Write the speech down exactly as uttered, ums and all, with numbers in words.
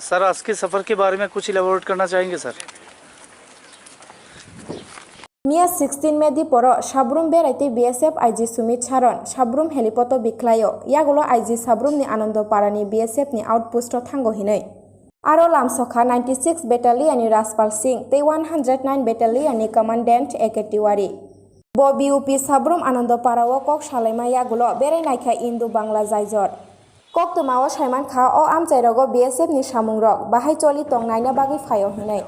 सर, आज के सफर के बारे में कुछ इलैबोरेट करना चाहेंगे sir? Miya sixteen May diporo Sabrum berai tei B S F I G Sumit Saron Sabrum helipad o bikhlaio, yagulo I G Sabrum ni Anando Para ni B S F ni outpost o thango hinwi. Aro lamsokha ninety six Battalion ni Rajpal Singh tei one hundred nine Battalion ni Commandant A K Tiwari. Bo B U P Sabrum Anando Para o kok salaima yagulo berai naikha Indo Bangla jaijor. Koktwma o saimankha o amchairogo B S F ni samungrok bahai choli tong naina bagwi phaio hinwi.